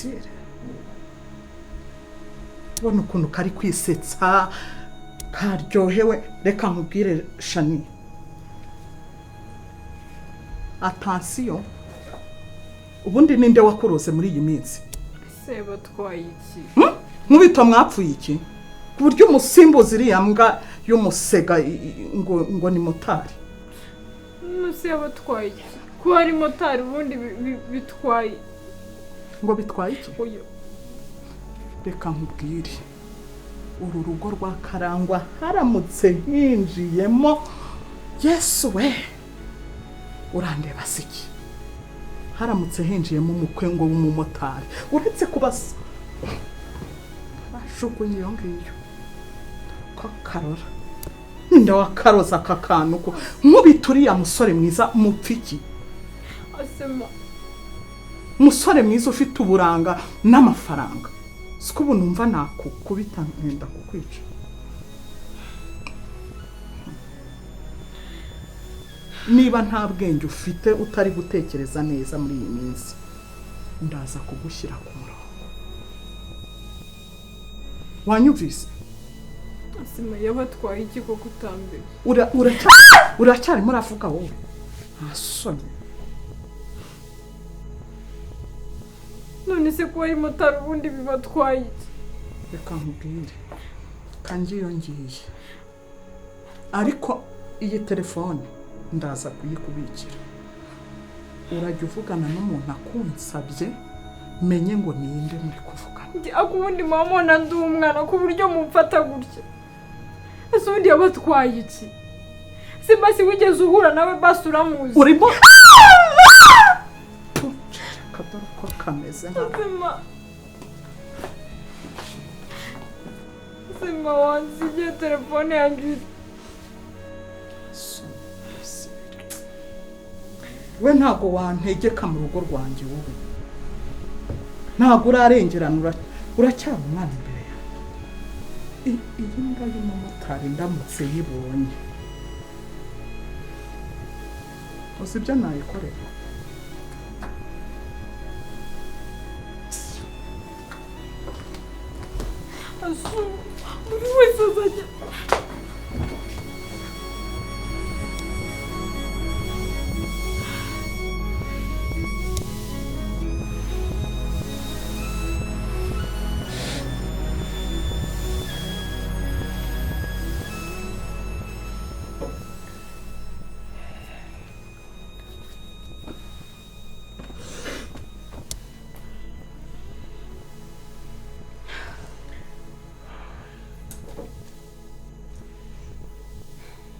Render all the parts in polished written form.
Imbesire, ubona ukuntu kari kwisetsa karyohewe. Reka nkubwire Shani, attention, ubundi ninde wakuroze muri iyi minsi? Se batwaye iki? Nkubito mwapfuye iki ku buryo umusimbuzi iriya mbwa y'umusega ngo ni motari? Nuse yabatwaye iki? Kuba ari motari ubundi bitwaye ngo bitwaye iki? Reka nkubwire, uru rugo rwa Karangwa haramutse hinjiyemo Yesu we, urandeba siki, haramutse hinjiyemo umukwe ngo w'umumotari, uretse kubasa bashugunye iyo ngiyo ko karora ninde wakaroza aka kantu ko nkubita uriya musore mwiza mupfiki? Musore mwiza ufite uburanga n'amafaranga, siko ubu numva nakukubita nkenda kukwica. Niba nta bwenge ufite utari gutekereza neza muri iyi minsi, ndaza kugushyira ku murongo. Wanyumvise? Asima yabatwaye iki koko utambere? Uracyarimo uravuga wowe? Nta soni. None se kuba ari motari ubundi bibatwaye iki? Reka nkubwire, kangi iyo ngiye, ariko iyi telefone ndaza kuyikubikira, urajya uvugana n'umuntu akunsabye menye ngo ninde muri kuvugana. Ako ubundi mama ndi umwana ku buryo mumfata gutya. Ese ubundi yabatwaye iki? Se basi wigeze uhura nawe basi uramuzi? Urimo kadoro ko kameze nka Sima wansigiye telefone yanjye. We ntago wantegeka mu rugo rwanjye, wowe ntago urarengerana, uracyari umwana imbere yawe. Iyi mbwa y'umumotari ndamutse yibonye, uzi ibyo nayikorera? Buri wese azajya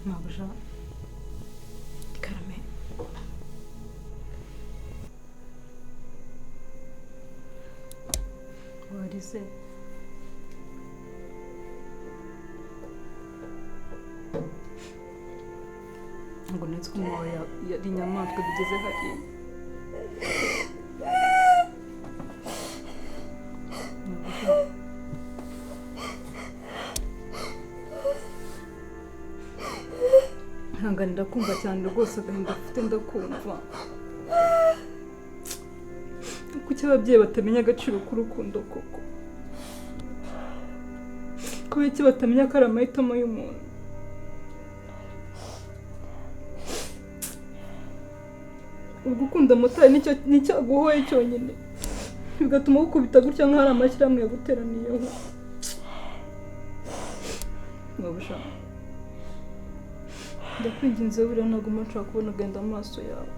Mabuja Karame, warize? Ngo nzi ko mama yari inyamaswa bigeze hariya. Ihangane, ndakumva cyane rwose agahinda ufite ndakumva. Kuki ababyeyi batamenya agaciro k'urukundo koko? Kubera iki batamenya ko ari amahitamo y'umuntu? Ubwo ukunda motari nicyo aguhoye cyonyine, bigatuma gukubita gutya nk'aho ari amashyirahamwe yaguteraniyeho. Mabuja, ndakwinginze buriya ntabwo nshobora kubona ugenda amaso yawe.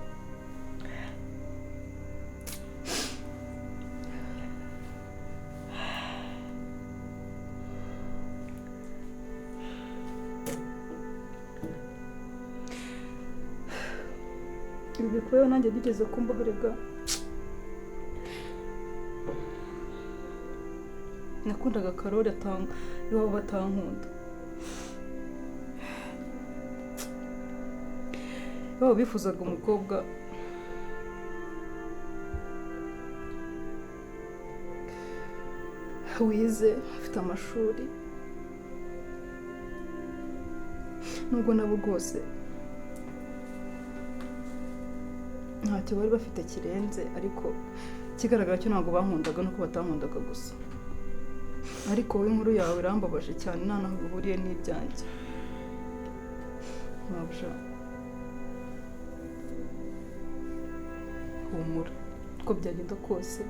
Ibi bikubayeho nanjye bigeze kumbaho rega. Nakundaga Karori iwabo batankunda. Iwabo bifuzaga umukobwa wize ufite amashuri, nubwo nabo rwose ntacyo bari bafite kirenze, ariko Ikigaragara cyo ntabwo bankundaga nuko batankundaga gusa. Ariko wowe inkuru yawe irambabaje cyane nta naho bihuriye n'ibyanjye. Mabuja, humura uko byagenda kose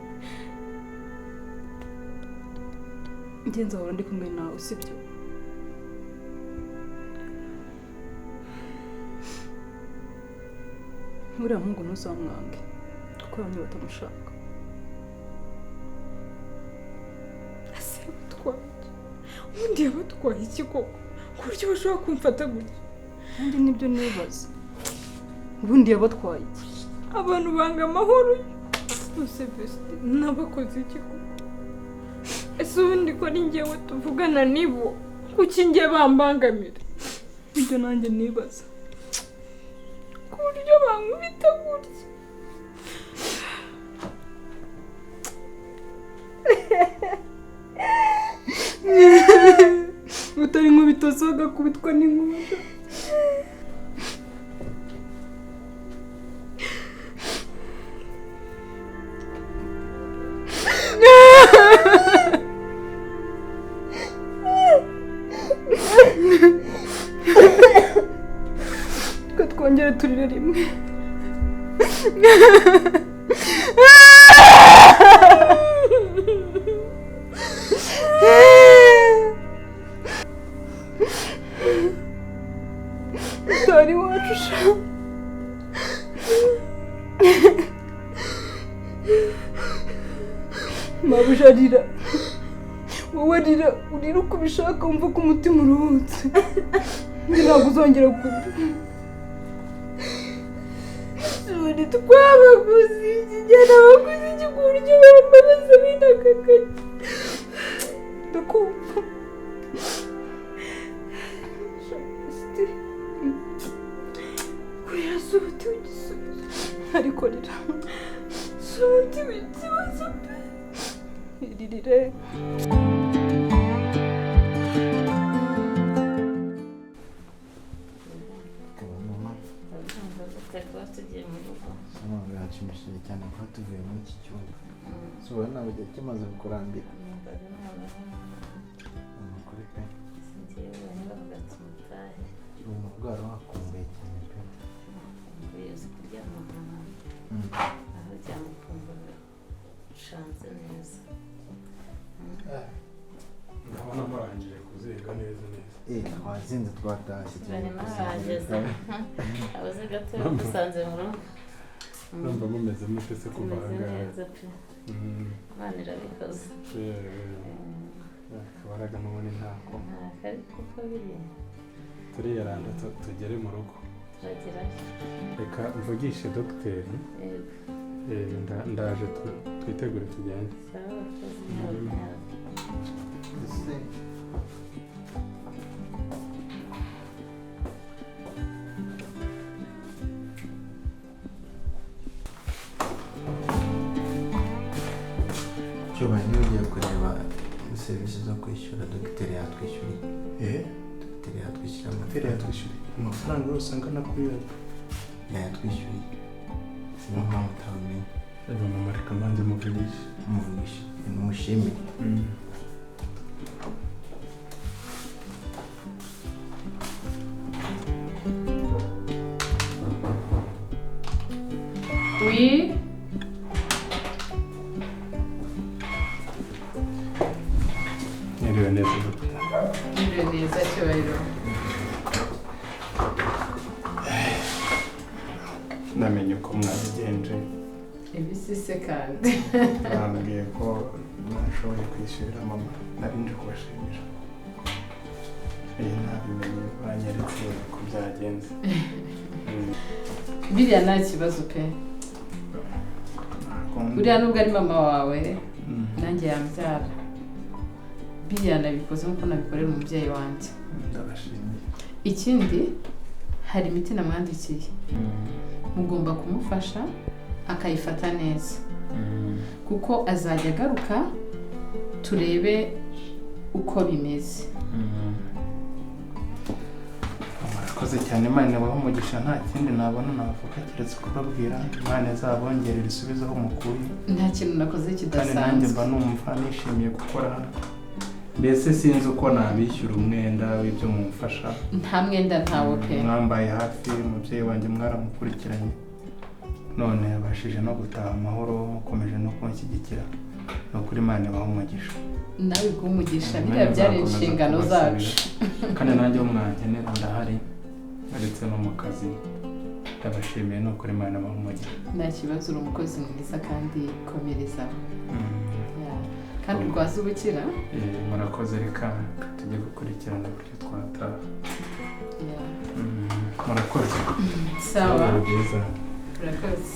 njye nzahora ndi kumwe nawe, sibyo? Uriya muhungu ntuzamwange kuko bamwe batamushaka. Ese yabatwaye iki? Ubundi yabatwaye iki koko ku buryo bashobora kumfata gutya? Kandi nibyo nibaza, ubundi yabatwaye iki? Abantu banga amahoro yose besite n'abakoze iki koko? Ese ubundi ko ari njyewe tuvugana nibo, kuki njye bambangamira? Ibyo nanjye nibaza ku buryo bankubita gutya. Utari inkubito zagakubitwa n'inkuba. Twe twongere turire rimwe. Utari wacu sha. Mabuja arira, wowe arira, urira uko ubishaka wumva ko umutima uruhutse. Njye ntabwo uzongera kurira. Ubundi twabaguze iki? Njye nabaguze iki ku buryo bambabaza binakakanye? Ndakumva. Kurira si umuti w'igisubizo. Ariko rira si umuti w'ikibazo pe. Iririre. Birashimishije cyane kuba tuvuye muri iki cyumba. Si ubona ntabwo igihe kimaze kukurambira. Ni ukuri pe. Ubu bwari wakumbuye cyane pe. Ndabona murangije kuzinga neza neza. Twazinze twatashye cyane. Abuze gato dusanze mu rugo. Ndumva mumeze mute se kuva aha ngaha? Imana irabikoze. Akabaraga n'ubundi ntako. Ariko uko biri turiyaranda tugere mu rugo. Turagerayo. Reka mvugishe dogiteri. Ndaje twitegure tugende. Cyubahiro, niba ugiye kureba serivisi zo kwishyura, dogiteri yatwishyuriye. Dogiteri yatwishyura Dogiteri yatwishyuriye amafaranga yose angana kuri yo. Yayatwishyuriye. Sinzi impamvu utabimenya. Reba mama, reka mbanze muvugishe. Muvugishe, mushimire. Oui. Mwiriwe neza dogiteri. Mwiriwe neza Cyubahiro. Namenye uko mwabigenje. Ibisi se kandi. Bambwiye ko nashoboye kwishyurira mama, nari nje kubashimira. Nabimenye banyeretse uko byagenze. Biriya nta kibazo pe. Buriya nubwo ari mama wawe, nanjye yambyara. Biriya nabikoze nk'uko nabikorera umubyeyi wanjye. Ndabashimiye. Ikindi hari imiti namwandikiye. Mugomba kumufasha akayifata neza. Kuko azajya agaruka turebe uko bimeze. Murakoze. Murakoze cyane, Imana ibahe umugisha. Nta kindi nabona navuga keretse kubabwira Imana izabongerera isubize aho mukuye. Nta kintu nakoze Kandi nanjye kidasanzwe. mba numva nishimiye gukora hano. Mbese sinzi uko nabishyura umwenda w'ibyo mumfasha. Nta mwenda ntawo pe. Mwambaye hafi, umubyeyi wanjye mwaramukurikiranye, none yabashije no gutaha amahoro, mukomeje no kunshyigikira. Ni ukuri Imana ibahe umugisha. Nawe iguhe umugisha, Imana biriya byari izakomeza inshingano kubasabira. zacu. Kandi nanjye iyo mwankenera ndahari, uretse no mu kazi. Ndabashimiye, ni ukuri Imana ibahe umugisha. Nta kibazo, uri umukozi mwiza kandi komereza. Yeah. Kandi urwaza ubukira. Murakoze, reka tujye gukurikirana uburyo twataha. Yeah. Murakoze. Sawa. Ibihe byiza. Urakoze.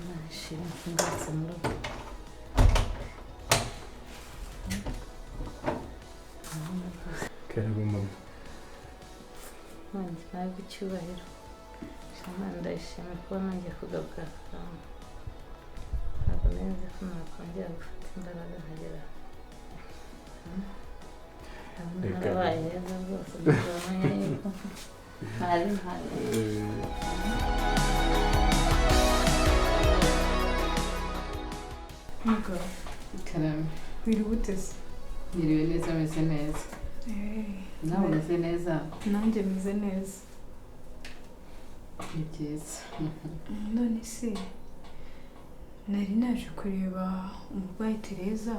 Nashimye ngarutse mu rugo. Karibu mama. Nanjye nawe icyubahiro. Imana ndayishimiye kuba nongeye kugaruka. Ntabwo nari nzi ko nakongera gufata imbaraga nkagera. Ndabona Reka. narabaye heza rwose, ndabona yuko ntari mpari. Mugabo, Karame. wiriwe ute se? Niriwe neza, ameze neza. Nawe umeze neza? Nanjye meze neza. Ni byiza. None se nari naje kureba umurwayi Tereza.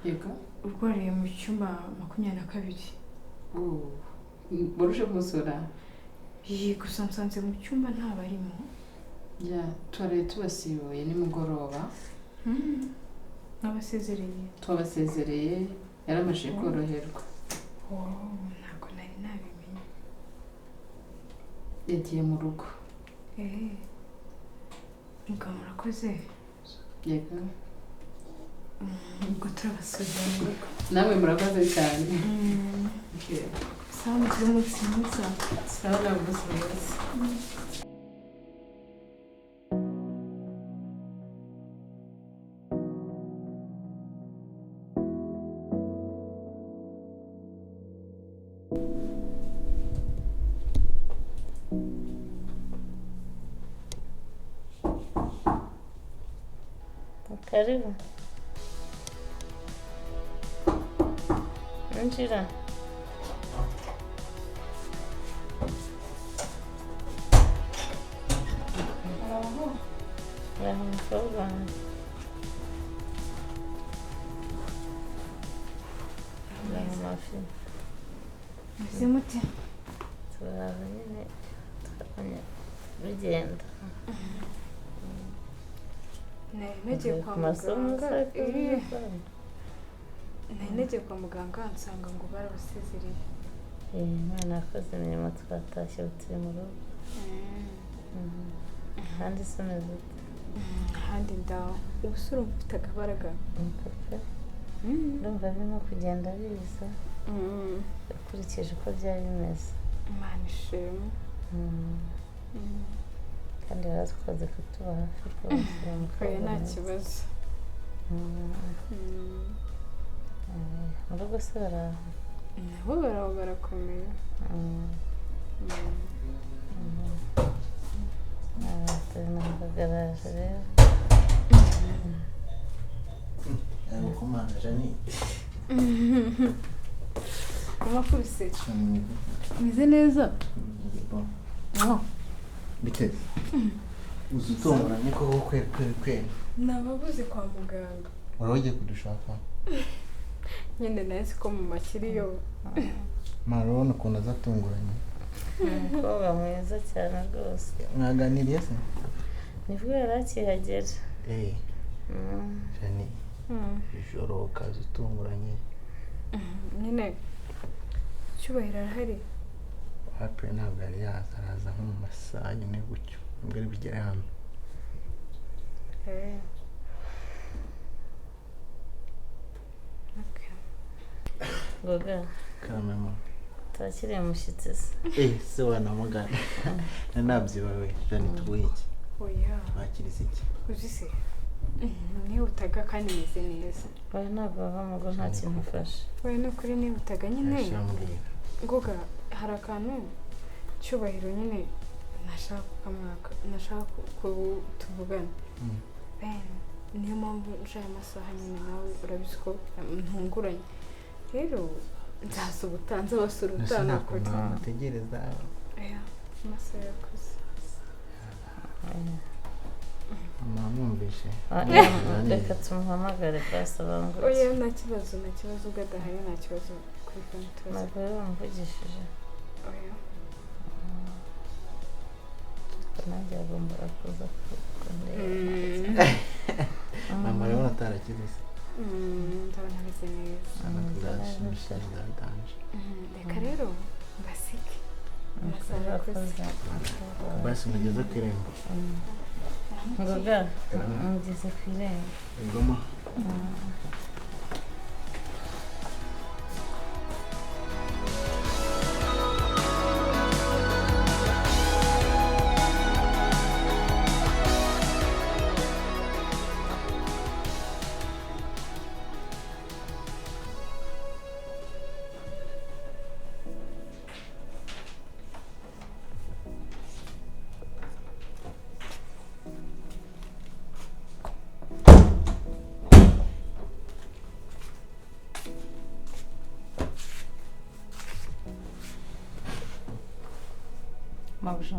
Yego. Urwariye mu cyumba 22. Waruje kumusura? Iyi gusa nsanze mu cyumba ntabarimo. Ya, twari tubasibuye nimugoroba. N'abasezereye. Twabasezereye, yaramajije koroherwa. Ntabwo nari nabimenye. Yagiye mu rugo. Mugabo murakoze. Yego. Ubwo turabasezera mu rugo. Namwe murakoze cyane. Sawa, mugire umunsi mwiza. Sawa, nawe umunsi mwiza. Karibu. Injira. Uraho mukobwa wanjye. Uraho mafi. Meze mute? Turaho nyine, twabonye bigenda. Nari nagiye kwa Ku masomo muganga. se, Nari nagiye kwa muganga nsanga ngo barabasezereye. Imana yakoze imirimo, twatashye ubu turi mu rugo. Ahandi se umeze ute? Ahandi ndaho. Ubu se urumva ufite akabaraga? Papa, ndumva birimo kugenda biza ukurikije uko byari bimeze. Imana ishimwe. Kandi baratwaze kutuba hafi rwose. Oya, nta kibazo. Mu rugo se baraho? Nabo baraho, barakomeye. Dore ntabwo rero. Kumana Jani. Amakuru se? Meze neza? Biteze. Uzi utunguranye koko kwe kwe kwe. Nababuze kwa muganga. Wari wagiye kudushaka? Nyine nahise ko mu makiriyo. Marabona ukuntu azatunguranye. Umukobwa mwiza cyane rwose. Mwaganiriye se? Nibwo yari akihagera. Jani. Ijoro kazi utunguranye. Nyine Cyubahiro arahari. Happy ntabwo yari yaza, araza nko mu masaha nyine gutyo. Nibwo ari bugere hano. Goga. Karamemo. Twakiriye umushyitsi se. Se wanamugana. Nanabyibawe Jani tuguhe iki? Oya. Twakirize iki? Uzi se? Nihutaga kandi meze neza. Oya ntabwo wava mu rugo nta kintu ufashe. Oya ni ukuri nihutaga nyine. Goga hari akantu Cyubahiro nyine nashaka kukamwaka, nashaka ko tuvugana. Niyo mpamvu nje aya masaha nyine nawe urabizi ko ntunguranye. Rero nzaza ubutaha, nzabasura ubutaha ni ukuri. Ntegereza. Oya amasaha yakuze. Mama mwumvishe. Reka tumuhamagare basi abangutse. Oya nta kibazo, nta kibazo ubwo adahari nta kibazo kuri phone tubazo. Ntabwo rero wamvugishije. Oya. Nanjye yagombaga kuza kundeba. Mama rero atarakize se. Ndabona ameze neza. Tuzashimisha ndatanje. Reka rero mbasike. Amasaha yakuze. Basi mugeze ku irembo. Ngoga mugeze ku irembo. Igoma. Mabuja,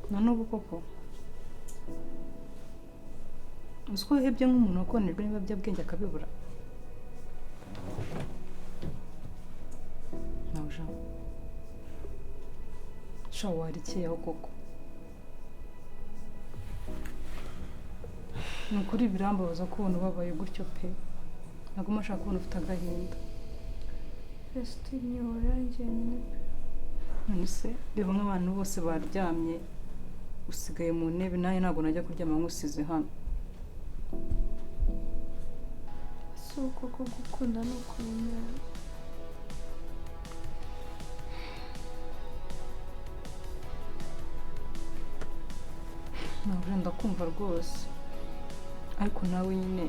na n'ubu koko uzi ko wihebye nk'umuntu wakonejwe n'ibiyobyabwenge akabibura. Mabuja, sha warikeyeho koko. Ni ukuri birambabaza kubona ubabaye gutyo pe. Naguma ashaka kubona ufite agahinda. None se reba nk'abantu bose baryamye usigaye mu ntebe, nawe ntabwo najya kuryama nkusize hano. Si uko ko gukunda no kumenya. Ntabwo ndakumva rwose, ariko nawe nyine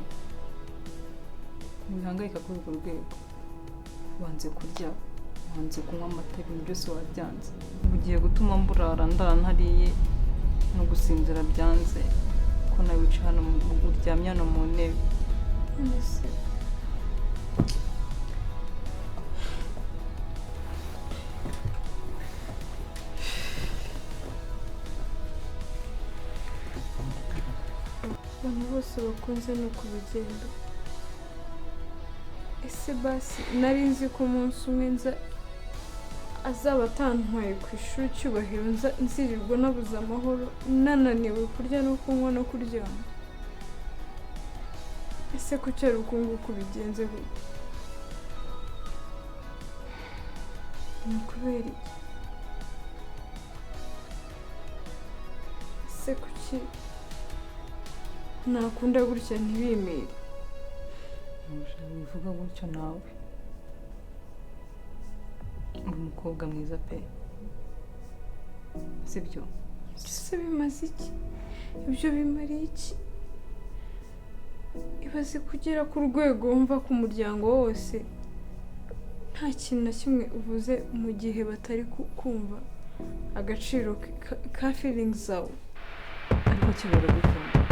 wihangayika kuri urwo rwego. Wanze kurya, wanze kunywa amata, ibintu byose wabyanze. Ugiye gutuma mburara ndara ntariye no gusinzira byanze, ko nawe wicaye hano uryamye hano mu ntebe. Abantu bose bakunze ni ukubigenda. Ese basi nari nzi ko umunsi umwe nza azaba atantwaye ku ishuri Cyubahiro nzirirwa nabuze amahoro nananiwe kurya no kunywa no kuryama. Ese kuki ari uku nguku bigenze gutya? Ni ukubera iki? Ese kuki nakunda gutya ntibimere? Wivuga gutyo nawe. Uri umukobwa mwiza pe. Sibyo? Ese bimaze iki? Ibyo bimariye iki? Ibaze kugera ku rwego wumva ku muryango wose nta kintu na kimwe uvuze mu gihe batari kumva agaciro ka feelings zawe. Ariko kibura gukunda.